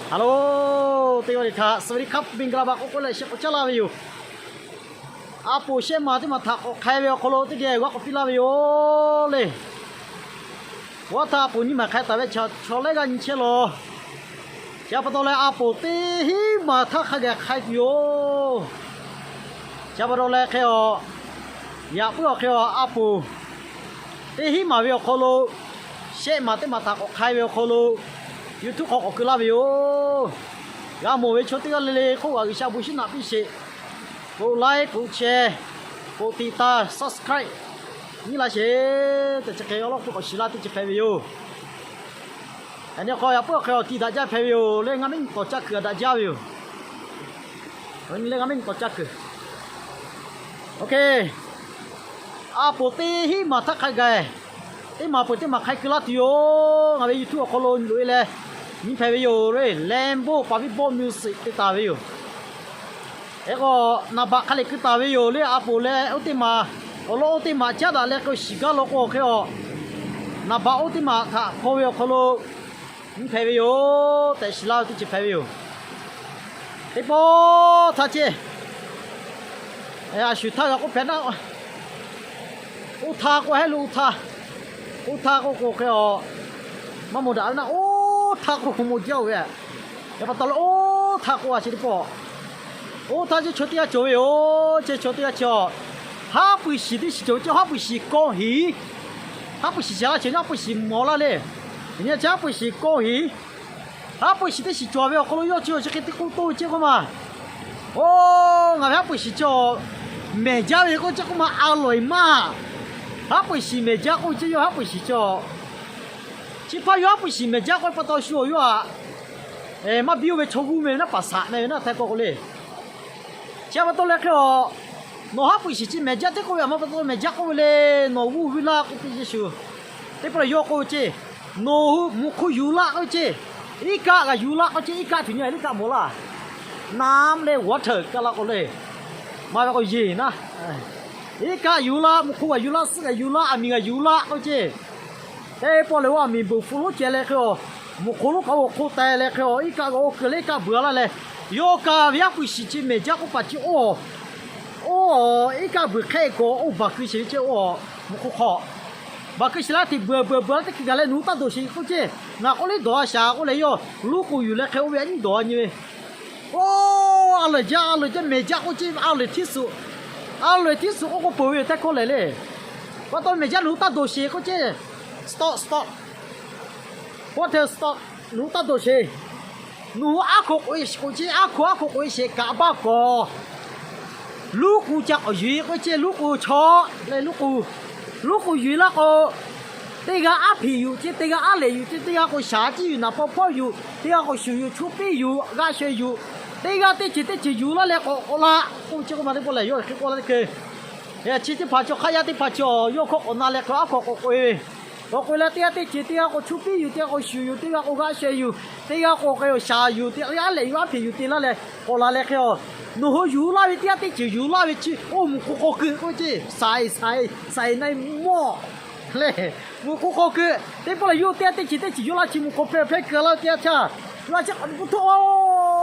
Hello, teˇ g'aˇ le htaꞈ สวัสดีครับ မင်္ဂလာပါ k'oˆ k'oˆ leh shehˆ k'awꞈ caˉ laˇ ve yoˬ. A poˍ shehˆ maˬ teˇ maˬ htaꞈ k'awꞈ hk'ai ve awˬ hk'aw lo teˇ geh g'aˇ k'awꞈ piˇ laˇ ve yoˬ le. G'aˇ htaˇ a poˍ nyiˇ maˬ hk'ai taˍ ve chaw lehˉ g'aˇ nyi chehˇ lawˬ. Chi pa taw leh a poˍ teˇ hinˉ maˬ htaˇ hk'a gaˬ hk'ai tuˬ yoˬ. Chi pa taw leh hk'e a, yaꞈ puiˉ awˬ hk'e a, a poˍ teˇ hinˉ maˬ ve awˬ hk'aw lo shehˆ maˬ teˇ maˬ htaꞈ k'awꞈ hk'ai ve awˬ hk'aw lo YouTube hk'aw k'awꞈ keu laˇ ve yoˬ. G'a mawˬ ve chaw teˇ g'aˇ le le hk'oˆ kaꞈ G'uiˬsha bon shinˉ naꞈ piˇ sheˍ. กดไลค์ กดแชร์ กดติดตาม subscribe nyiˇ laˇ sheˍ. Teꞈ chi hk'e awˬ lawn hk'oˆ k'awꞈ shiˍ laˇ teˇ chi hpehꞈ ve yoˬ. Yaꞈ nyi hk'aw yaꞈ puiˉ awˬ hk'e awˬ ti daꞈ jaˇ hpehꞈ ve yoˬ. Leh ngaˬ mehˆ nyi tawˍ caˇ kuiˬ daꞈ jaˇ ve yoˬ. Leh ngaˬ mehˆ nyi tawˍ caˇ kuiˬ. OK. A poˍ teˇ hinˉ maˬ htaˇ hk'a gaˬ teˇ maˬ peuˬ teˇ maˬ hk'ai keu laˇ tuˬ yoˬ. Ngaˬ ve YouTube awˬ hk'aw lo loꞈ e leh nyi hpehꞈ ve yoˬ le. Rainbow Paˍ Viˉ Bawˆ Music te taˍ ve yoˬ. Hk'e k'o, naˍ baꞈ hk'a leh keu taˍ ve yoˬ le. A poˍ leh oˇ teˇ maˬ, awˬ lawn oˇ teˇ maˬ caˉ daꞈ leh k'o shiˍ gaˇ law k'o hk'e a, naˍ baꞈ oˇ teˇ maˬ htaꞈ hpaw ve awˬ hk'aw lo nyi hpehꞈ ve yoˬ tehꞈ shiˍ laˇ ve teˇ ceuˬ hpehꞈ ve yoˬ. Teˇ pawˆ htaˇ ceh, a shu htaˇ g'a k'oˆ hpehꞈ naˆ, oˇ htaˇ k'o hehˉ lo oˇ htaˇ, oˇ htaˇ k'oˆ k'o hk'e a, maˇ maw daꞈ ve naˆ, oˇ htaˇ k'oˆ k'o maw jaˇ oˬ ve. Yaꞈ pa taw leh oˇ htaˇ k'oˆ a chi teˇ pawˆ, oˇ htaˇ ceh chaw teˇ g'aˇ cawˬ ve yoˬ. Ceh chaw teˇ g'aˇ ceh a, haˉ pui shiˍ teˇ shiˍ cawˬ ve ceh, haˉ pui shiˍ kaw hiˍ, haˉ pui shiˍ shaˍ laˇ ceh, haˉ pui shiˍ mawˬ laˇ le. Nyi a ceh haˉ pui shiˍ kaw hiˍ, haˉ pui shiˍ teˇ shiˍ cawˬ ve awˬ hk'aw lo yawˇ chi awˬ chi hk'e teˇ k'oˆ toˇ ve ceh k'oˆ ma. Oˇ, ngaˬ ve haˉ pui shiˍ ceh a, mehˬ jaˇ ve k'oˆ ceh k'oˆ ma, a loˍ maˇ. Haˉ pui shiˍ mehˬ jaˇ k'oˆ ve ceh yawˇ haˉ pui shiˍ ceh a. Chi hpaˇ yawˇ haˉ pui shiˍ mehˬ jaˇ k'oˆ ve pa taw shu awˬ yawˇ a, maˇ biˇ oˇ ve chaw g'uˇ meh ve naˉ paˍ saꞈ meh ve naˉ htaiˍ k'o k'o le. Chi pa taw leh hk'e a, nawˬ haˉ pui shiˍ chi mehˬ jaˇ teˇ k'oˆ ve a, maˇ pa taw mehˬ jaˇ k'oˆ ve le. Nawˬ g'uˇ g'uˇ laˇ k'oˆ piˇ Yeˍsuˆ. Teˇ pawˆ lehˬ yawˇ k'oˆ ve ceh, nawˬ hui mvuhˇ hk'oˆ yuˬ laˇ k'oˆ ve ceh, iˉ kaˆ g'a yuˬ laˇ k'oˆ ve ceh, iˉ kaˆ tuˬ nyi iˉ kaˆ mawˬ laˇ. Naˉ leh g'aw hteuꞈ kaˇ laˇ k'o le. Maˇ ve k'o yeˬ naˉ, iˉ kaˆ yuˬ laˇ, mvuhˇ hk'oˆ g'a yuˬ laˇ, suhˆ g'a yuˬ laˇ, aˬ miˍ g'a yuˬ laˇ k'oˆ ve ceh. Teˇ pawˆ lehˬ, oˇ aˬ miˍ beuˬ hpu lonˉ ceh leh hk'e a, mvuhˇ hk'oˆ lonˉ hk'aw g'aw hk'oˆ teh leh hk'e a, iˉ kaˆ g'a oˇ keu leh iˉ kaˆ beuˬ a laˇ leh, yawˇ kaꞈ ve haˉ pui shiˍ chi mehˬ jaˇ k'oˆ paˍ chi oˇ, oˇ, iˉ kaˆ beuˬ hk'e k'o oˇ baˬ keu sheˍ ve ceh oˇ, mvuhˇ hk'oˆ hk'aw baˬ keu sheˍ laˇ teꞈ beuˬ beuˬ beuˬ laˇ teˇ hkui gaˬ leh nawˬ hui taˇ dawˬ sheˍ k'oˆ ceh, ngaˬ k'oˆ le dawˬ a shaˍ k'oˆ leh yawˇ luˉ k'oˍ yuˬ leh hk'e oˇ ve a nyiˇ dawˬ a nyi ve. Oˇ, a lehˬ jaˇ, a lehˬ jaˇ mehˬ jaˇ k'oˆ ceh, a lehˬ htiˇ suhˍ, a lehˬ htiˇ suhˍ k'oˆ k'o peuˬ ve yoˬ tehꞈ hkawˇ lehˬ le. Pa taw mehˬ jaˇ nawˬ hui taˇ dawˬ sheˍ k'oˆ ceh. Stop, stop. K'oˆ hteh stop. Nawˬ hui taˇ dawˬ sheˍ. Nawˬ hui aˉ hk'aw k'oꞈ e sheˍ k'oˆ ceh, aˉ hk'aw aˉ hk'aw k'oꞈ e sheˍ kaꞈ baˇ kawˬ. Luˉ k'oˍ ca k'awꞈ yuˬ e k'oˆ ceh, luˉ k'oˍ chaw leh luˉ k'oˍ, luˉ k'oˍ yuˬ e laˇ k'o, teˇ g'aˇ aˉ hpeꞈ yuˬ ceh, teˇ g'aˇ aˉ lehꞈ yuˬ ceh, teˇ g'aˇ k'o shaˍ ciˇ yuˬ, naˍ paw hpawˇ yuˬ, teˇ g'aˇ k'o shuˍ yuˬ, chu piˇ yuˬ, g'a sheh yuˬ, teˇ g'aˇ teˇ ceuˬ teˇ ceuˬ yuˬ laˇ leh k'awꞈ k'awꞈ la k'oˆ ve ceh k'oˆ ma teˇ pawˆ lehˬ yawˇ hk'e k'oˆ laˇ teˇ hkui. Chi teˇ hpaˍ chaw hk'aˇ yaˇ teˇ hpaˍ chaw yawˇ hkawˇ k'awꞈ na leh hk'e aˉ hk'aw k'awꞈ k'oꞈ e ve. K'awꞈ k'oꞈ e leh teˇ g'aˇ teˇ ceuˬ, teˇ g'aˇ k'o chu piˇ yuˬ, teˇ g'aˇ k'o shuˍ yuˬ, teˇ g'aˇ k'o g'a sheh yuˬ, teˇ g'aˇ k'o k'ai awˬ shaˍ yuˬ, teˇ g'aˇ aˉ lehꞈ yuˬ, aˉ hpeꞈ yuˬ te laˇ leh k'awꞈ la leh hk'e a, nawˬ hui yuˬ laˇ ve teˇ g'aˇ teˇ ceuˬ yuˬ laˇ ve chi oˇ mvuhꞈ hk'oˆ hk'aw keu k'oˆ ceh, saiˍ saiˍ saiˍ na mawˇ lehˬ, mvuhꞈ hk'oˆ hk'aw keu. Teˇ pawˆ lehˬ yawˇ teˇ g'aˇ teˇ ceuˬ teˇ ceuˬ yuˬ laˇ chi mvuhꞈ hk'aw hpehˇ hpehˇ keu laˇ ve teˇ g'aˇ htaˇ, a chi k'awꞈ nyi k'oˆ htaˇ,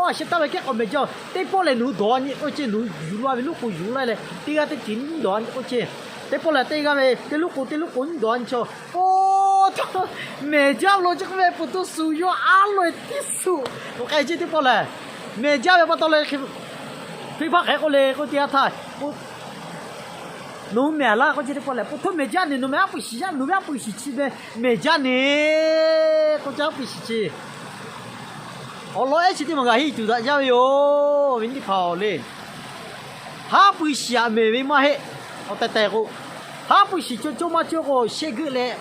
a sheh taˇ ve kehˉ k'awꞈ mehˬ jaˇ. Teˇ pawˆ lehˬ nawˬ hui dawˬ a nyi k'oˆ ceh, nawˬ hui yuˬ laˇ ve luˉ k'oˍ yuˬ laˇ leh teˇ g'aˇ teˇ ceuˬ nyiˇ dawˬ a nyi k'oˆ ceh. Teˇ pawˆ lehˬ teˇ g'aˇ ve teˇ luˉ k'oˍ teˇ luˉ k'oˍ nyiˇ dawˬ a nyi chaw, oˇ, mehˬ jaˇ lo ceh k'oˆ ve peuˬ tuˇ suhˍ yawˇ a loꞈ e tiˇ suhˍ k'ai ceh teˇ pawˆ lehˬ, mehˬ jaˇ ve pa taw leh hk'e hpaˇ hk'e k'oˆ le k'oˆ teˇ g'aˇ htaˇ, nawˬ hui mehˬ laˇ k'oˆ ceh teˇ pawˆ lehˬ, pu htoˇ mehˬ jaˇ ne, nawˬ mehˬ haˉ pui shiˍ jaˇ, nawˬ ve haˉ pui shiˍ chi meh mehˬ jaˇ ne k'oˆ ceh haˉ pui shiˍ chi. Awˬ lawn ehˉ chi teˇ maˬ g'a henˇ tuˬ daꞈ jaˇ ve yoˬ ve nyiˇ hpaˍ-oˬ le. Haˉ pui shiˍ aꞈ mehˬ ve maˇ heˆ. Awˬ tehˬ tehˬ k'o, haˉ pui shiˍ cawˇ cawˇ maˇ cawˇ k'o shehˆ geuˆ leh,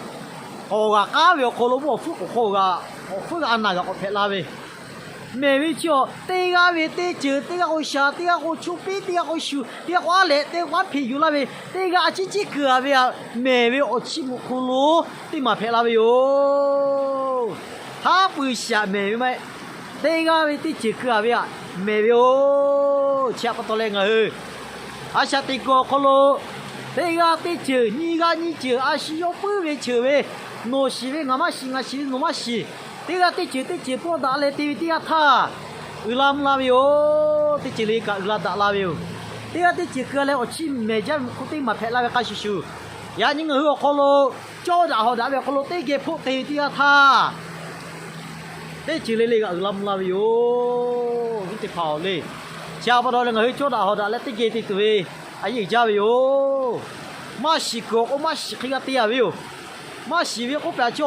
awˬ g'aꞈ k'aˉ ve awˬ hk'aw lo mvuhˇ awˬ hpfuhˇ k'oˍ hk'aw g'a, awˬ hpfuhˇ g'a a naˬ g'a k'awꞈ hpehꞈ la ve mehˬ ve chi a, teˇ g'aˇ ve teˇ ceuˬ, teˇ g'aˇ k'o shaˍ, teˇ g'aˇ k'o chu piˇ, teˇ g'aˇ k'o shuˍ, teˇ g'aˇ k'o aˉ lehꞈ, teˇ g'aˇ k'o aˉ hpeꞈ yuˬ laˇ ve, teˇ g'aˇ a ciˉ ciˉ keu a ve a, mehˬ ve awˬ chiˇ mvuhꞈ hk'oˆ lo teˇ maˬ hpehꞈ la ve yoˬ. Haˉ pui shiˍ aꞈ mehˬ ve maˇ heˆ. Teˇ g'aˇ ve teˇ ceuˬ keu a ve a, mehˬ ve yoˬ. Chi htaꞈ pa taw leh ngaˬ hui a shaꞈ teꞈ kuiˬ awˬ hk'aw lo teˇ g'aˇ teˇ ceuˬ, nyiˇ g'aˇ nyiˇ ceuˬ, a shu yawˇ puiˉ ve ceuˬ ve, nawˬ shiˍ ve ngaˬ maˇ shiˍ, ngaˬ shiˍ ve nawˬ maˇ shiˍ. Teˇ g'aˇ teˇ ceuˬ teˇ ceuˬ pawˇ daꞈ leh te ve teˇ yanˇ htaˇ, uiˍ la mvuh la ve yoˬ. Teˇ ceuˬ le kaꞈ uiˍ la daꞈ la ve yoˬ. Teˇ g'aˇ teˇ ceuˬ keu leh awˬ chiˇ mehˍ jaˇ ve hk'oˆ teˇ maˬ hpehꞈ la ve hk'a shuˍ shuˍ, yaꞈ nyi ngaˬ hui awˬ hk'aw lo cawˇ daꞈ hawˍ daꞈ ve awˬ hk'aw lo teˇ geh hpoˆ te ve teˇ yanˇ htaˇ, teˇ ceuˬ le le kaꞈ uiˍ la mvuh la ve yoˬ. Nyi teˇ hpaˍ-oˬ le, chi pa taw leh ngaˬ hui cawˇ daꞈ hawˍ daꞈ leh teˇ geh te tuˬ ve a yeˇ uiˍ jaˇ ve yoˬ. Maˇ shiˍ kuiˬ awˬ k'o maˇ shiˍ hk'e g'a te a ve yoˬ. Maˇ shiˍ ve k'oˆ pehꞈ chi,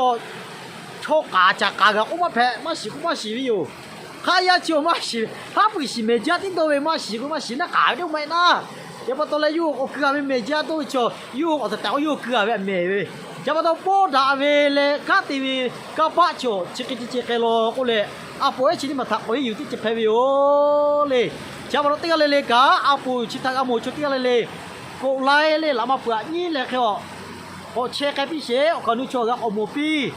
chaw k'aˍ caˍ k'aˍ g'a k'oˆ maˇ hpehꞈ, maˇ shiˍ k'oˆ maˇ shiˍ ve yoˬ. Hk'aˇ yaˇ chi maˇ shiˍ, haˉ pui shiˍ mehˍ jaˇ tiˉ dawˇ ve maˇ shiˍ k'o maˇ shiˍ naˉ k'aˍ ve teˇ maˇ heˆ naˉ. Chi pa taw leh yawˇ hui k'awꞈ keu a ve mehˍ jaˇ dawˇ ve chaw, yawˇ hui k'awꞈ teꞈ tehꞈ k'o yawˇ hui keu a ve mehˍ ve. Chi pa taw pawˇ daꞈ ve leh kanˉ te ve kanˇ paˆ chaw chi hk'e te ceh k'ai law k'oˆ leh, a poˍ ehˉ chi teˇ maˬ htaꞈ k'awꞈ henˇ yuˬ teˇ ceuˬ hpehꞈ ve yoˬ le. Chi pa taw teˇ g'aˇ le le kaꞈ a poˍ chi htaꞈ g'a mawˬ chaw teˇ g'aˇ le le, k'oꞈ la leh laꞈ ma peuˬ aꞈ nyiˉ leh hk'e a k'awꞈ chehˇ k'ai piˇ sheˍ. Awˬ kaˍ nu chaw g'a k'awꞈ mawˬ piˇ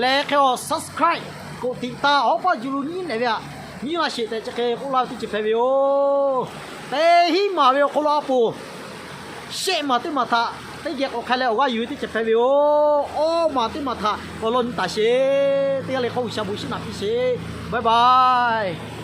leh hk'e a subscribe k'oꞈ tiꞈ taˍ awˉ paˇ juˬ lo nyiˉ nehˬ ve aꞈ nyiˉ laˇ sheˍ tehꞈ chi hk'e k'oˆ laˇ ve teˇ ceuˬ hpehꞈ ve yoˬ. Teˇ hinˉ maˬ ve awˬ hk'aw lo a poˍ shehˆ maˬ teˇ maˬ htaꞈ teˇ geh k'awꞈ hk'a leh awˬ g'aˇ yuˬ ve teˇ ceuˬ hpehꞈ ve yoˬ. Awˇ maˬ teˇ maˬ htaꞈ awˬ lawn nyi taˍ sheˍ. Teˇ g'aˇ le hk'aw G'uiˬsha bon shiˉ naꞈ piˇ sheˍ. Bye bye.